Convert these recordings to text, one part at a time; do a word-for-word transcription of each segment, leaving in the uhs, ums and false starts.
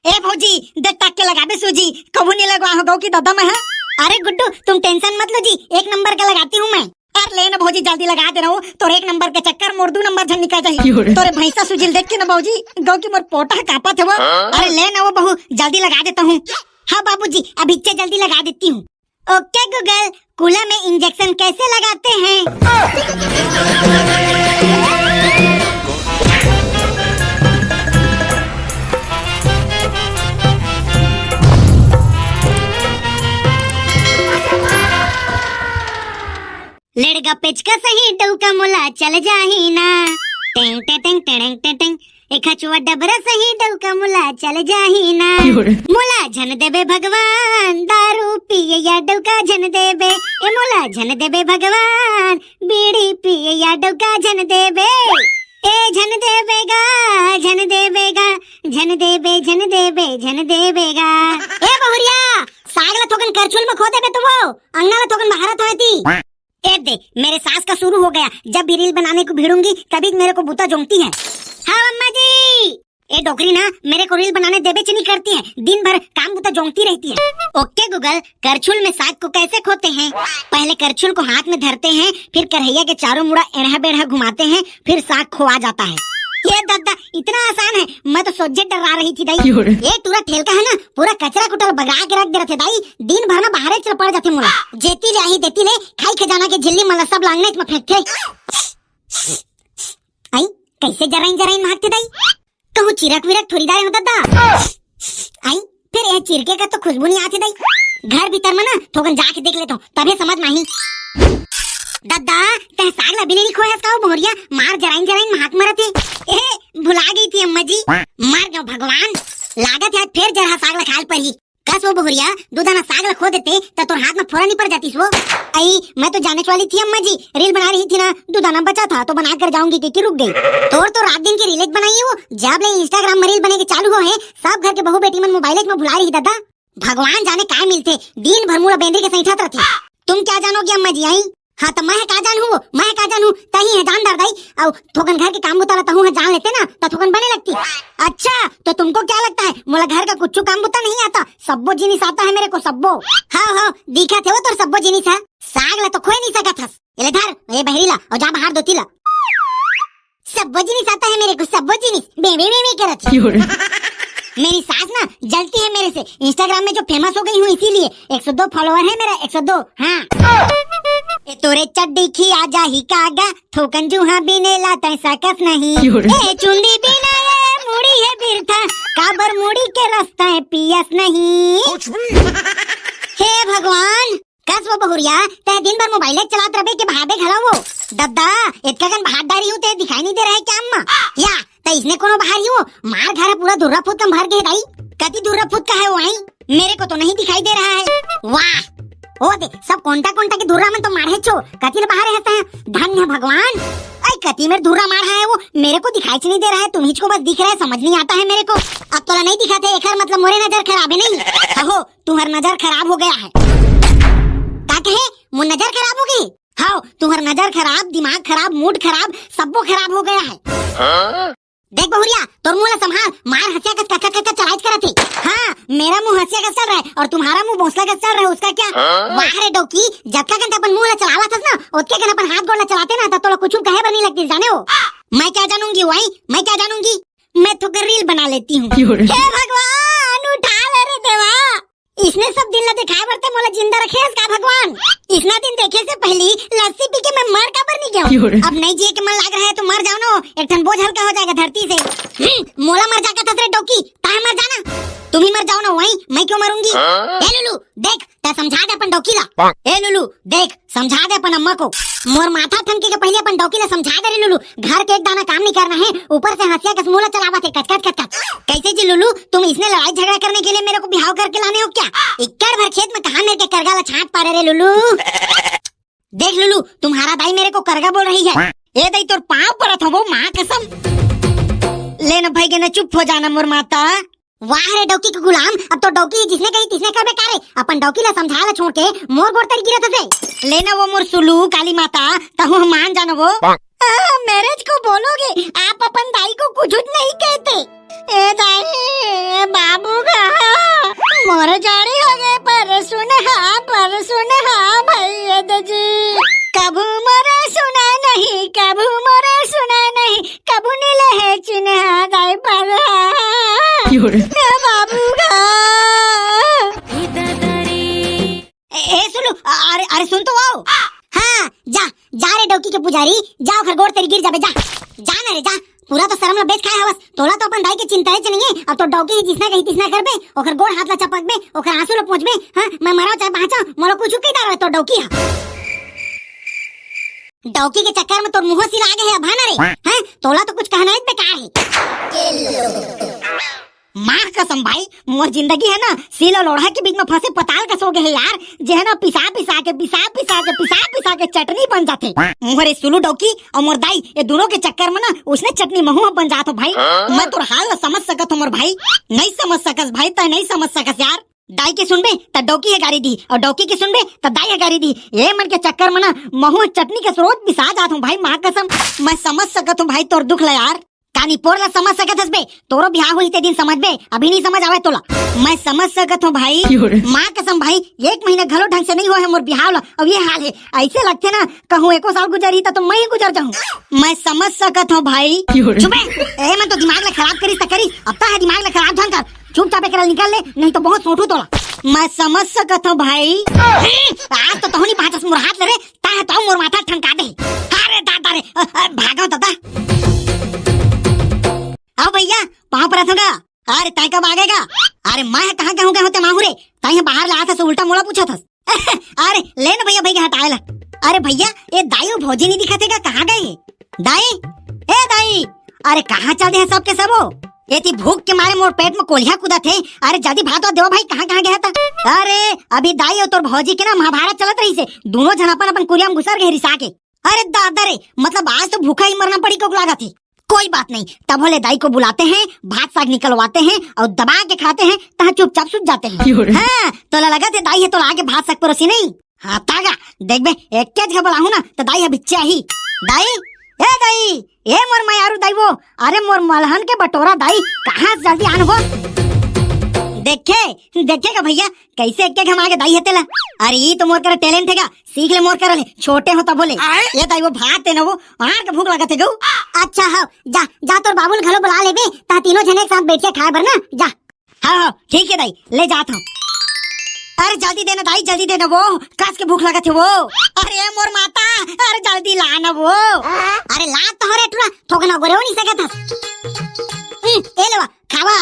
ए भौजी, देख ताक के लगाबे सूजी, कभू नहीं लगवा हो गौ की दादा मैं, हाँ? अरे गुड्डू, तुम tension मत लो जी, एक नंबर का लगाती हूँ मैं। अरे ले ना भौजी, जल्दी लगा दे रहा हूँ, तोर एक नंबर के चक्कर मोर दू नंबर झन निकल जाही। क्यों रे? तोरे भैंसा सूजी ल देख के ना भौजी, गौ की मोर पोटा कांपत हे वो। हाँ? अरे ले ना वो बहू, जल्दी लगा देता हूँ। हाँ बाबूजी, अब इच्चे जल्दी लगा देती हूँ। OK Google, कूला में injection कैसे लगाते हैं? लेड़गा पेचकस ही डौका मोला चल जाही ना। टेंग टे टेंग टेंग टे टेंग। एक हचुआ डबरा सही डौका मोला चल जाही ना। क्यों रे? मोला झन देबे भगवान, दारू पिए या डौका झन देबे। ए मोला झन देबे भगवान, बीड़ी पिए या डौका झन देबे। ए झन देबे गा, झन देबे गा, झन देबे, झन देबे, झन देबे गा। ए बहुरिया, साग ला थोकन करछुल में खो देबे तो वो, अंगना ला थोकन बहारत होती। ए दे, मेरे सास का शुरू हो गया, जब भी reel बनाने को भिड़ूंगी तभी मेरे को बुता जोंकती है। हाँ अम्मा जी। ए डोकरी ना, मेरे को reel बनाने देबे च नहीं करती है, दिन भर काम बुता जोंकती रहती है। OK Google, करछुल में साग को कैसे खोते हैं? पहले करछुल को हाथ में धरते हैं, फिर कढ़ैया के चारों मुड़ा एढ़ा बेढ़ा घुमाते हैं, फिर साग खोआ जाता है। ये दादा, इतना आसान है, मैं तो सोचे डरा रही थी दाई। क्यों रे? ये टूरा ठेलका है ना, पूरा कचरा कुटर बगा के रख दे रहे थे दाई, दिन भर ना बाहरे चल पड़ जाते मुला। जेती ले आही देती ले, खाई खजाना के झिल्ली मला सब लांगने में फेंकथे। आई, कैसे जराइन जराइन महकथे दाई? कहूँ चिरक विरक थोड़ी दाए हो दादा। आई, फिर ये चिरके का तो खुशबू नहीं आथे दाई। घर भीतर में ना थोकन जाके देख लेतो, तभे समझ में आही। दादा, तै साग ला बिने नहीं खोए हस का वो बहुरिया, मार जराइन जराइन महक मरत हे। ए, भुला गई थी अम्मा जी। मर गयो भगवान, लागत है आज फिर जरहा साग ला खाल पर ही। कस वो बहुरिया, दू दाना साग ला खो देते, त तोर हाथ में फोरा नहीं पड़ जातीस वो। आई, मैं तो जाने वाली थी अम्मा जी, reel बना रही थी ना, दू दाना बचा था तो बना कर जाऊंगी कि, कि रुक गई। तोर तो रात दिन की reel बनाई है वो, जब ले Instagram में reel बने के चालू हो है, सब घर के बहू बेटी मन mobile में भुला रही दादा। भगवान जाने काय मिलथे, दिन भर मुला बेंदरी के सैठत रथे। तुम क्या जानोगे अम्मा जी, आई? हाँ, तो मैं का जानहूँ वो, मैं का जानहूँ, तही है जानदार दाई। अउ थोकन घर के काम बुता ला तहूँ है जान लेते ना, त थोकन बने लगती। अच्छा, तो तुमको क्या लगता है, मोला घर का कुछ काम बुता नहीं आता? सब्बो जिनिस आता है मेरे को, सब्बो। हाँ, हाँ, दिखा थे वो तोर सब्बो जिनिस है। साग ला तो खोए नहीं सकत हस। ये ले धर, ये बहरी ला, और जा बाहर दोती ला। सब्बो जिनिस आता है मेरे को, सब्बो जिनिस। बे, बे, बे, बे करत है। क्यों रे? मेरी सास ना जलती है मेरे से, Instagram में जो famous हो गई हूँ इसीलिए। एक सौ दो follower है मेरा, एक सौ दो। हाँ। ए तोरे चड्डी खिया जाही कागा, थोकन जूहा बिने ला तै सकस नहीं। क्यों रे? ए चुंदी बिना ए मुड़ी है बिरथा, काबर मुड़ी के रस्ता है पियस नहीं। कुछ भी। हे भगवान, कस वो बहुरिया, तै दिन भर mobile चलात रबे के बहाबे घला वो। दद्दा, इतका कन बहात डारी हूँ, तै दिखाई नहीं दे रहा है क्या अम्मा? या, तै इसने कोनो बहारी हो? मार घर पूरा धुर्रा फूद कम भर के है दाई। कति धुर्रा फूद का है वो आई? मेरे को तो नहीं दिखाई दे रहा है। वाह, ओ दे, सब कोंटा कोंटा के धुर्रा मन तो मारे छो, कति ले बहारे हंसता है। धन्य भगवान, ऐ कति मेरे धुर्रा मार है वो, मेरे को दिखाई नहीं दे रहा है, तुम्ही को बस दिख रहा है, समझ नहीं आता है मेरे को। अब तोला नहीं दिखा थे, एकर मतलब मोरे नजर खराब है नहीं। अहो, तुम्हार नजर खराब हो गया है। का कहे? मोर नजर खराब हो गई? हाँ, तुम्हार नजर खराब, दिमाग खराब, mood खराब, सब्बो खराब हो गया है। हाँ? देख बहुरिया, तोर मुंह ला संभाल, मार हंसिया कस कच कच कच चलाइच करत हे। हाँ, मेरा मुंह हंसिया कस चल रहा है और तुम्हारा मुंह भोंसला कस चल रहा है, उसका क्या? हाँ? वाह रे डौकी, जतका कन अपन मुंह ला चलावत हस ना, ओतके कन अपन हाथ गोड़ ला चलाते ना, त तोला कुछ कहे बर नहीं लगती, जाने हो? मैं क्या जानूंगी भाई, मैं क्या जानूंगी? मैं तो reel बना लेती हूँ। हे भगवान, उठा ले रे देवा। इसने सब दिन ला दिखाए बर ते मोला जिंदा रखे हस का भगवान? इसना दिन देखे से पहली लस्सी पी के मैं मर काबर नहीं गया? अब नहीं जिए के मन लाग रहा है तो मर जाओ ना, एक ठन बोझ हल्का हो जाएगा धरती से। हम्म, मोला मर जाका थस रे डौकी, ताहे मर जाना। तुम ही मर जाओ ना वही, मैं क्यों मरूंगी? हाँ? ए लुलू, देख, तै समझा दे अपन डौकी ला। ए लुलू, देख, समझा दे अपन अम्मा को। मोर माथा ठनके के पहले अपन डौकी ला समझा दे रे लुलू। घर के एक दाना काम नहीं करना है, ऊपर से हंसिया कस मुंह ला चलावत हे, कच कच कच कच। कैसे जी लुलू, तुम इसने लड़ाई झगड़ा करने के लिए मेरे को बिहाव करके लाने हो क्या? इक्कड़ भर खेत में कहा मेरे के करगा ला छांट पा रहे रे लुलू। देख लुलू, तुम्हारा दाई मेरे को करगा बोल रही है। ए दाई, तोर पाँव परत हवो माँ कसम। ले ना भाई के ना, चुप हो जाना मोर माता। वाह रे डौकी के गुलाम, अब तो डौकी जिसने कही तिसने करबे का रे। अपन डौकी ला समझाए ला छोड़ के मोर गोड़ तरी गिरत हसे। ले ना वो मोर सुलू काली माता, तहु हम मान जाना वो। आ, मैरिज को बोलोगे, आप अपन दाई को कुछ नहीं कहते। ए दाई, ए बाबू अरे जाड़ी हो गए पर सुन हा, पर सुन हा भैया जी। कभू मोरे सुना नहीं, कभू मोरे सुना नहीं, कभू नीले है चिन्हा दाई पर हा। क्यों रे? ए बाबू का। ए, ए सुलू, अरे, अरे सुन तो आओ। हाँ, जा, जा रे डौकी के पुजारी, जा ओखर गोड़ तरी गिर जाबे, जा। जा ना रे, जा। पूरा तो शर्म ला बेच खाए हवस। तोला तो अपन दाई के चिंता है नहीं है। अब तो डौकी ही जिसना कही तिसना करबे, ओखर गोड़ हाथ ला चपकबे, ओखर आंसू ला पोंछबे। हाँ, मैं मराव चाहे बांचव, मोला कुछ कही दारो है तो डौकी हा। डौकी के चक्कर में तोर मुंह सिला गए है अब, हाँ ना रे? हैं? तोला तो कुछ कहना ही बेकार है। माँ कसम भाई, मोर जिंदगी है ना, सील अउ लोढ़ा के बीच में फंसे पताल कस हो गए है यार। जे है ना, पिसा पिसा के, पिसा पिसा के, पिसा पिसा के चटनी बन जाथे। मोरे सुलू डौकी अउ मोर दाई, ये दोनों के चक्कर में ना, उसने चटनी महू बन जात हो भाई। मैं तोर हाल ला समझ सकत हो मोर भाई, नहीं समझ सकस भाई, तय नहीं समझ सकस यार। दाई के सुनबे त डौकी ह गारी दी, अउ डौकी के सुनबे त दाई ह गारी दी। ये मन के चक्कर में ना, महू चटनी के रोज पिसा जात हूँ भाई, माँ कसम। मैं समझ सकत हूँ भाई तोर दुख ला यार। कानी पोर ला समझ सकत हस बे, तोरो बिहाव होही ते दिन समझबे, अभी नहीं समझ आवे तोला। मैं समझ सकत हूँ भाई, क्यों रे? माँ कसम भाई, एक महीना घलो ढंग से नहीं होए है मोर बिहाव ला, अब ये हाल है। ऐसे लगथे ना, कहूँ एको साल गुजरही त, तो मैं ही गुजर जाऊँ। मैं समझ सकत हूँ भाई। क्यों रे? चुप बे, ए मन तो दिमाग ला खराब करिस त करिस, अब ता है दिमाग ला खराब झन कर। चुपचाप एकरा निकाल ले, नहीं तो बहुत सोटू तोला। मैं समझ सकत हूँ भाई। आज तो तहूँ नहीं बाँचस मोर हाथ ले रे, ता है तो मोर माथा ठनका दे। अरे दादा रे, अ, अ, भागो दादा। आओ भैया, पाँव परत हूँ गा। अरे तय कब आ गए गा? अरे मैं कहाँ कहूँ गए होते माहू रे, तय बाहर ला आथस उल्टा मोला पूछत हस। अरे ले ना भैया, भैया हटाए ला। अरे भैया, ये दाई अउ भौजी नहीं दिखत हे का, कहाँ गए हे? दाई, ए दाई, अरे कहाँ चल दे हे सबके सबो? एती भूख के मारे मोर पेट में कोलिहा कूदत हे। अरे जल्दी भात वात देवा भाई, कहाँ कहाँ गया था? अरे अभी दाई अउ तोर भौजी के ना महाभारत चलत रहिसे, दोनों झन अपन अपन कुरिया में घुसर गए रिसा के। अरे दादा रे, मतलब आज तो भूखा ही मरना पड़ी को लागत हे। कोई बात नहीं, तभो ले दाई को बुलाते हैं, भात साग निकलवाते हैं अउ दबा के खाते हैं, तहाँ चुपचाप सुत जाते हैं। क्यों रे? हाँ, तोला लगत हे दाई हे तोला आगे भात साग परोसी नहीं? हाँ तागा, देखबे, एके जगह बुलाहूँ ना, त दाई ह बिच्चे आही। दाई, ए दाई, ए मोर मयारू दाई वो, अरे मोर मलहन के बटोरा दाई, कहाँ से जल्दी आन वो? देखे, देखे का भैया, कैसे एके घमा के दाई हे तेला। अरे ई तो मोर करा talent हे गा, सीख ले मोर करा ले, छोटे हो तभो ले। आए? ए दाई वो भात हे ना वो, मार के भूख लगत हे गऊ। अच्छा हो, जा, जा तोर बाबू ल घलो बुला लेबे, ता तीनों झन एक साथ बैठ के खाए बर ना, जा। हाँ, हाँ, ठीक हे दाई, ले जात हूँ। अरे जल्दी देना दाई, जल्दी देना वो, कस के भूख लगत हे वो। अरे मोर माता, अरे जल्दी ला ना वो। अरे ला तो हो रे टुरा, थोकना गोरे हो नहीं सकत हस। हम्म, ए लेवा, खावा।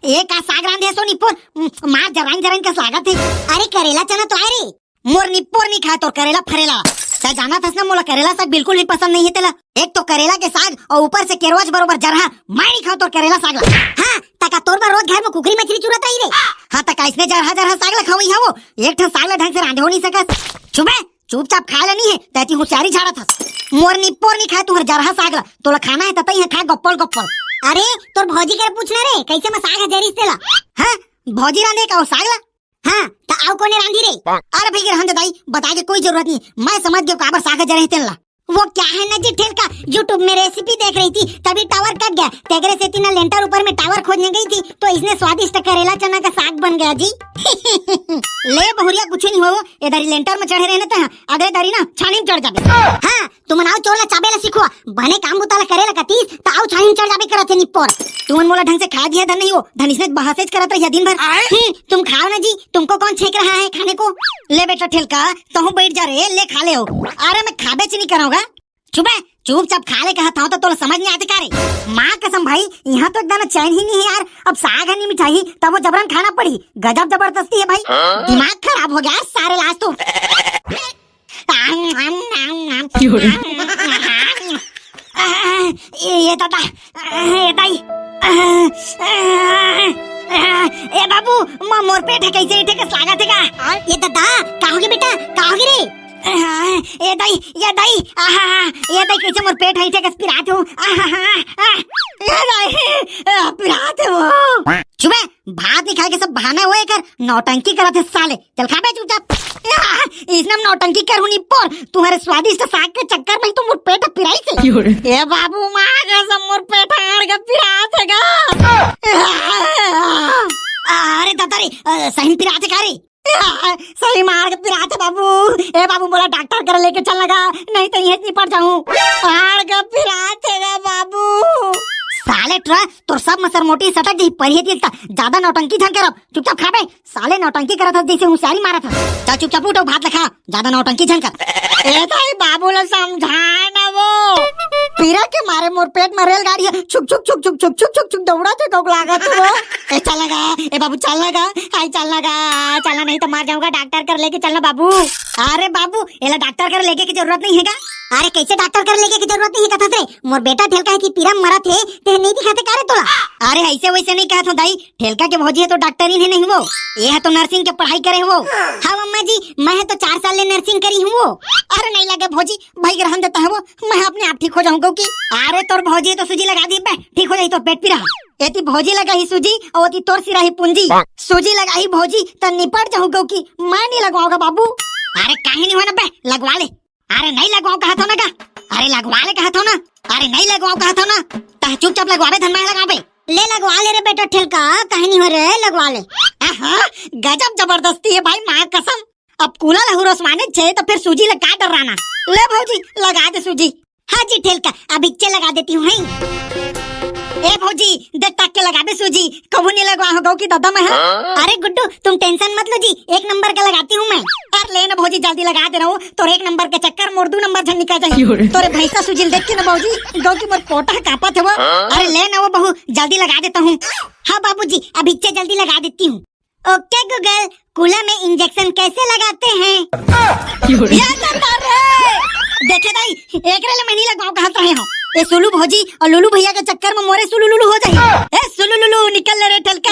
ए का साग रांधे सो निपोर, मार जराइन जराइन कस लागत हे। अरे करेला चना तो आए रे। मोर निपोर नहीं खाए तोर करेला फरेला। तै जानत हस ना, मोला करेला साग बिल्कुल भी पसंद नहीं हे तेला। एक तो करेला के साग अउ ऊपर से केरवच बरोबर जरहा, मैं नहीं खाओ तोर करेला साग ला। हाँ, तका तोर बर रोज घर में कुकरी मछली चुरत रही रे। हाँ, तका इसने जरहा जरहा साग ला खवई हवो, एक ठन साग ला ढंग से रांधे हो नहीं सकस। चुप बे, चुपचाप खा ले नहीं हे, तैती होशियारी झाड़त हस। मोर निपोर नहीं खाए तुहर जरहा साग ला, तोला खाना हे त तई हे खा गप्पल गप्पल। अरे, तोर भौजी कर पूछना रे, कैसे मैं साग ह जरिस तेला? हाँ, भौजी रांधे का वो साग ला? हाँ, त आउ कोने रांधी रे? अरे भई, रहन दे दाई, बताए के कोई जरूरत नहीं, मैं समझ गयो काबर साग जरे तेन ला। वो क्या है ना जी ठेलका, YouTube में recipe देख रही थी, तभी tower कट गया, तेकरे सेती ना लेंटर ऊपर में tower खोजने गई थी, तो इसने स्वादिष्ट करेला चना का साग बन गया जी। ले बहुरिया, कुछ नहीं हो, ए दारी लेंटर में चढ़े रहे ना त, अगले दारी ना छानी में चढ़ जाबे। हाँ, तुमन आओ चोर ला चाबे ला सीखो, बने काम बुता ला करे ला कतीस, त आओ छानी में चढ़ जाबे करत हे निपोर। तुमन मोला ढंग से खाए दिया धन नहीं हो, धन इसने बहसेज करत रहिया दिन भर। आए? हम्म, तुम खाओ ना जी, तुमको कौन छेक रहा है खाने को? ले बेटा ठेलका, तहूँ बैठ जा रे, ले खा ले हो। अरे मैं खाबे च नहीं कराऊंगा। चुप है, चुपचाप खा ले कहा था, तो तोला समझ नहीं आते का रे? माँ कसम भाई, यहाँ तो एक दाना चैन ही नहीं है यार। अब साग है नहीं मिठाई, तब वो जबरन खाना पड़ी। गजब जबरदस्ती है भाई। हाँ? दिमाग खराब हो गया सारे लाज तो। क्यों रे? ए, ए दादा, ए दाई, ए बाबू, म-, मोर पेट है, कैसे इठे कस लागत हे का? ए दादा, का होगे बेटा, का होगे रे? ए दाई, ए दाई, आहा, ए दाई, कैसे मोर पेट है, इठे कस पिरात हो? आहा, ए दाई, ए, पिरात हो। चुप हे, भात नइ खाय के सब बहाना होय एकर, नौटंकी करत हे साले। चल खा बे चुपचाप। आह, इसने हम नौटंकी करहूं निपोर, तुम्हारे स्वादिष्ट साग के चक्कर में ही तो मोर पेट पिराइसे। क्यों रे? ए बाबू, माँ कसम मोर पेट हाड़ के पिरात हे गा। अरे ददा रे, अ, सही में पिरात हे का रे? सही मार के पिरात हे बाबू। ए बाबू, मोला डॉक्टर करा लेके चल ना गा, नहीं तो इहें निपट जाहूं। हाड़ के पिरात हे गा बाबू। साले टुरा, तोर सब मसर मोटी सटक जाही, परिहे तिल त। जादा नौटंकी झन करब, चुपचाप खा बे। साले नौटंकी करत हस जइसे हुसियारी मारत हस। चल चुपचाप उठ अउ भात ला खा, जादा नौटंकी झन कर। ए दाई, बाबू ला समझाय ना वो। पीरा के मारे मोर पेट में रेलगाड़ी हे, छुक छुक छुक छुक छुक छुक छुक छुक दौड़त हे, कौक लागत हे वो। ए चल ना गा, ए बाबू चल ना गा, हाय चल ना गा, चल ना नहीं तो मर जाहूं गा, डॉक्टर करा लेके चल ना बाबू। अरे बाबू, एला डॉक्टर करा लेगे के जरूरत नहीं हे गा। अरे कइसे डॉक्टर करा लेगे के जरूरत नहीं हे कथस रे? मोर बेटा ठेलका हे कि पीरा मरत हे, ते नहीं दिखाते का रे तोला? अरे अइसे वइसे नहीं कहत हंव दाई, ठेलका के भौजी हे तो डॉक्टरिन हे नहीं वो, ए हे तो नर्सिंग के पढ़ाई करे हे वो। हाँ मम्मा जी, मैं हे तो चार साल ले नर्सिंग करी हूँ वो। अरे नहीं लगे भौजी, भाई के रहन देता हे वो, मैं अपने आप ठीक हो जाहूं कौकी। अरे तोर भौजी हे तो सूजी लगा दी बे, ठीक हो जाही तोर पेट पीरा। एती भौजी लगाही सूजी अउ ओती तोर सिराही पूंजी। सूजी लगाही भौजी त निपट जाहूं कौकी, मैं नहीं लगवावंव गा बाबू। अरे काहे नहीं होय ना बे, लगवा ले। अरे नहीं लगवावंव कहत हंव ना गा। अरे लगवा ले कहत हंव ना। अरे नहीं लगवावंव कहत हंव ना। तैं चुपचाप लगवाबे धन मैं लगवाबे। ले लगवा ले रे बेटा ठेलका, काहे नहीं होय रे, लगवा ले। आहा, गजब जबरदस्ती हे भाई, माँ कसम। अब कूला ला हुरस माने छे तो फिर सूजी ला का डर्राना। ले भौजी, लगा दे सूजी। हाँ जी ठेलका, अभी चे लगा देती हूँ, हैं। ए भौजी, देख ताक के लगाबे सूजी, कभू नहीं लगवाहूं कौकी ददा मैं, हाँ? अरे गुड्डू, तुम tension मत लो जी, एक नंबर का लगाती हूँ मैं। अरे ले ना भौजी, जल्दी लगा दे ना वो, तोर एक नंबर के चक्कर मोर दू नंबर झन निकल जाही। क्यों रे? तोरे भैंसा सूजी ल देख के ना भौजी, कौकी मोर पोटा कांपत हे वो। अरे ले ना वो बहू, जल्दी लगा देता हूँ। हाँ बाबूजी, अभी चे जल्दी लगा देती हूँ। OK Google, कूला में इंजेक्शन कैसे लगाते हैं? क्यों रे? ये तो कर रे। देखे दाई, एकरे ले मैं नहीं लगवावंव कहत रहेंव। ए सुलू भौजी अउ लुलू भैया के चक्कर में मोरे सुलू लुलू हो जाही। ए सुलू लुलू, निकल ले रे ठेलका।